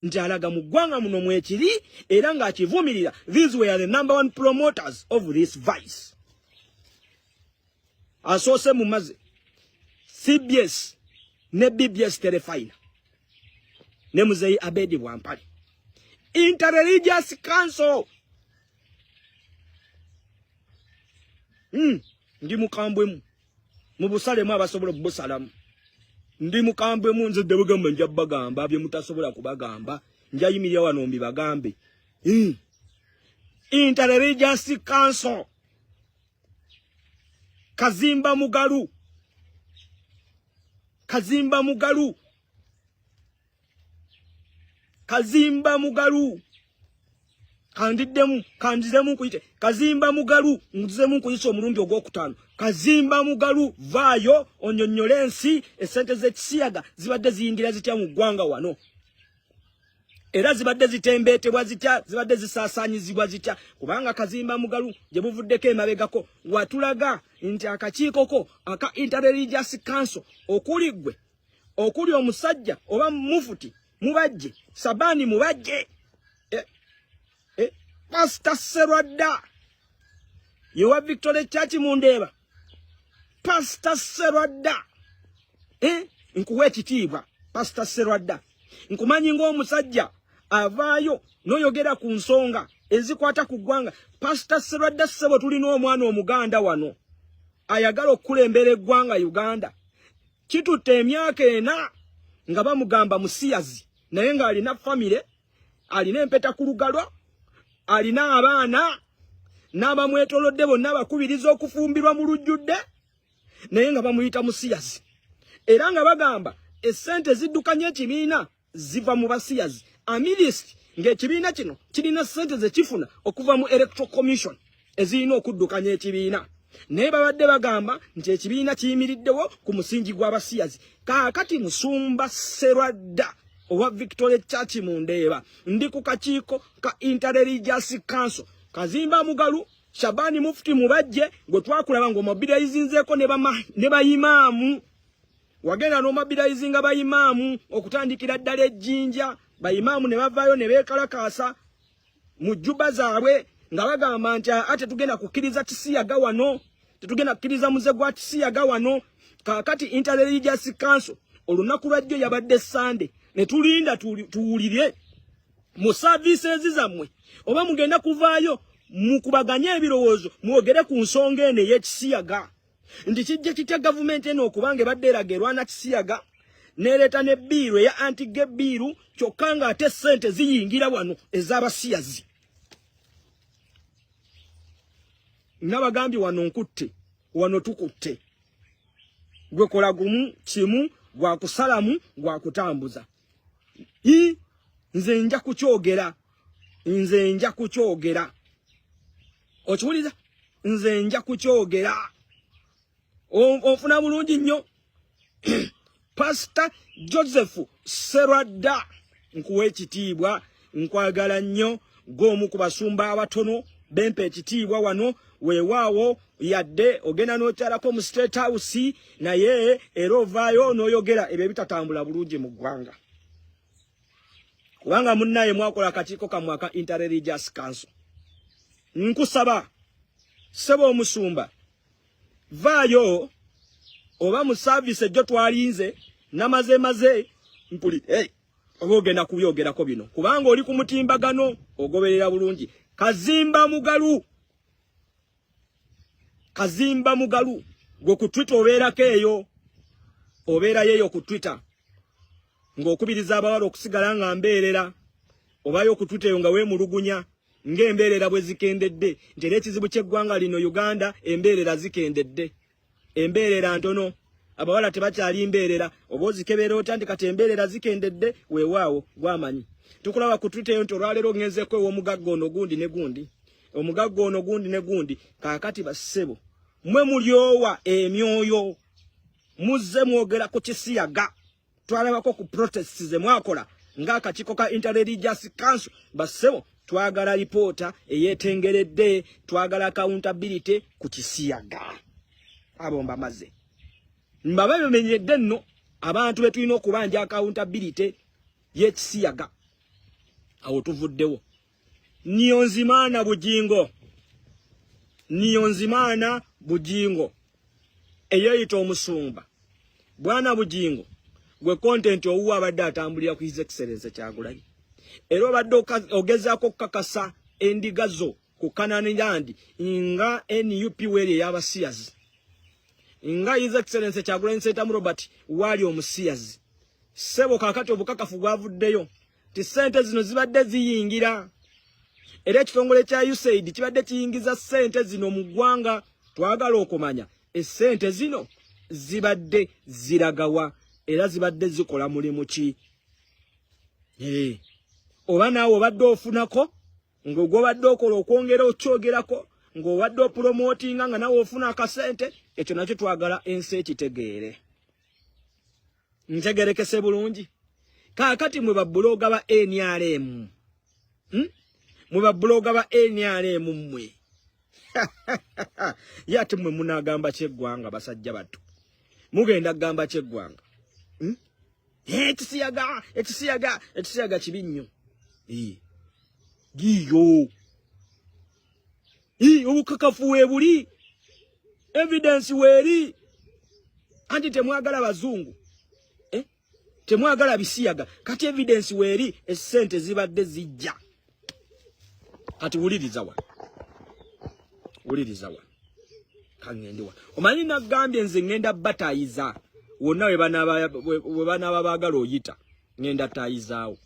Nti alaga mu ggwanga muno mwekiri era ng'akivumirira. These were the number one promoters of this vice. Asoose mu maze CBS ne BBS Terefayina ne Muzeyi Abedi Bwampale, Interreligious Council. Ndi mukambwemu mu busalemu abasobola okubusalamu. Ndi mukambwemu nze debugamba nja bagamba bye mutasobola kubagamba, njayimirira wano mbibagambe. Interreligious Council, Kazimba Mugalu, Kazimba Mugalu, Kazimba Mugalu, kandiddemu, kanziremu nkuyite Kazimba Mugalu, nziremu nkuyise omulundi ogwokutaano. Kazimba Mugalu, vaayo onyonnyole ensi esente z'ekisiyaga zibadde ziyingira zitya mu ggwanga wano, era zibadde zitembeetebwa zitya, zibadde zisaasaanyizibwa zitya? Kubanga Kazimba Mugalu gye buvuddeko emabegako watulaga nti akakiiko ko aka Interreligious Council okuli ggwe, okuli omusajja oba mufuti Mubajje, Sabaani Mubajje, Pasita Serwadda yewa Victory Church Mundeeba. Pasita Serwadda, nkuwa ekitiibwa. Pasita Serwadda, nkumanyi ng'omusajja avaayo n'oyogera ku nsonga ezikwata ku ggwanga. Pasita Serwadda, ssebo, tulina omwana Omuganda wano ayagala okukulembera eggwanga Uganda. Kitutte emyaka 4 nga bamugamba musiyazi, naye ng'alina famire, alina empeta ku lugalo, alina abaana n'abamwetolodde bonna bakubiriza okufumbirwa mu lujjudde, naye nga bamuyita musiyazi, era nga bagamba essente ziddukanya ekibiina ziva mu basiyazi, amidst ng'ekibiina kino kirina ssente ze kifuna okuva mu Electoral Commission ezirina okuddukanya ekibiina, naye babadde bagamba nti ekibiina kiyimiriddewo ku musingi gw'abasiyazi. Kaakati Musumba Serwadda owa Victoria Church Mundeeba, ndi ku kakiiko ka Interreligious Council. Kazimba Mugalu, Shabani Mufti Mubajje, gwe twakulaba ng'omobilizinzeeko ne bayimaamu, wagenda n'omobilizinga bayimaamu okutandikira ddala ejjinja, bayimaamu ne bavaayo ne beekalakaasa mu jjuba zaabwe nga bagamba nti ate tetugenda kukkiriza kisiyaga wano, tetugenda kukkiriza muze gwa kisiyaga wano. Kaakati Interreligious Council olunaku lwajjo yabadde Sande, ne tulinda tuwulire mu services zammwe oba mugenda kuvaayo mukubaganye ebirowoozo, mwogere ku nsonga eno ey'ekisiyaga, nti kijja kitya gavumenti eno okubanga ebadde eraga erwana kisiyaga nereeta ne bill eya anti-gay bill, kyokka ng'ate ssente ziyingira wano ez'abasiyazi. Nabagambye wano nkutte, wano tukutte. Gwe kola gumu kimu, gwakusalamu, gwakutambuza. I nze nja kukyogera, nze nja kukyogera, okiwuliza? Nze nja kukyogera. Onfuna bulungi nnyo. Pasita Joseph Serwadda, nkuwa ekitiibwa, nkwagala nnyo, gw'omu ku basumba abatono bempa ekitiibwa wano. Weewaawo yadde ogenda n'okyalako mu State House, naye era ovaayo n'oyogera ebyo ebitatambula bulungi mu ggwanga, kubanga munnaye mwakola akakiiko kammwe aka Interreligious Council. Nkusaba, ssebo omusumba, vaayo oba mu service ejjo twalinze namaze maze mpuli, hey, oba ogenda kubyogerako bino, kubanga oli ku mutimbagano ogoberera bulungi. Kazimba Mugalu, Kazimba Mugalu, gwe ku Twitter obeerako eyo, obeerayo eyo ku Twitter ng'okubiriza abawala okusigala nga mbeerera. Obayo ku Twitter eyo nga weemulugunya ng'embeerera bwe zikendedde, nti era ekizibu ky'eggwanga lino Uganda, embeerera zikendedde, embeerera ntono, abawala tebakyali mbeerera. Oba ozikebeera otya nti kati embeerera zikendedde? Weewaawo gwamanyi. Tukulaba ku Twitter eyo nti olwaleero ngenzeko ew'omugagga ono gundi ne gundi, omugagga ono gundi ne gundi. Kaakati bassebo, mwe mulyowa emyoyo, muzze mwogera ku kisiyaga. Twalabako ku protests ze mwakola ng'akakiiko ka Interreligious Council. Bassebo, twagala lipoota eyeetengeredde, twagala accountability ku kisiyaga. Abo mbamaze mbaba bimenyedde nno abantu be tulina okubanja accountability y'ekisiyaga. Awo tuvuddewo. Niyonzimaana Bugingo, Niyonzimaana Bugingo eyeeyita omusumba bwana Bugingo, gwe content owuwo abadde atambulira ku His Excellence Kyagulanyi, era obadde ogezaako okukakasa endiga zo ku Canaan land nga NUP weeri ey'abasiyazi, nga His Excellence Kyagulanyi Ssentamu Robert waali omusiyazi. Ssebo, kaakati obukakafu bwavuddeyo ti ssente zino zibadde ziyingira, era ekitongole kya USAID kibadde kiyingiza ssente zino mu ggwanga. Twagala okumanya essente zino zibadde ziragawa era zibadde zikola mulimu ki? Oba naawe obadde ofunako ng'ogwobadde okola okwongera okyogerako ng'obadde opromotinga nga nawe ofuna akasente, ekyo nakyo twagala ensi ekitegeere. Ntegerekese bulungi? Kaakati mwe bablogger ba NRM, Mwe bablogger ba NRM mmwe, ye ate mmwe munaagamba kyeggwanga? Basajja battu, mugenda kugamba kyeggwanga, Ekisiyaga, ekisiyaga, ekisiyaga kibi nnyo. Giyo obukakafu weebuli, evidence weeri. Anti temwagala bazungu, eh? Temwagala bisiyaga. Kati evidence weeri, essente zibadde zijja. Kati wuliriza wa, wuliriza wa, kaŋŋende wa. Omanyi nagambye nze ŋŋenda batayiza wonna we banaaba baagala oyita, ŋŋenda tayizaawo.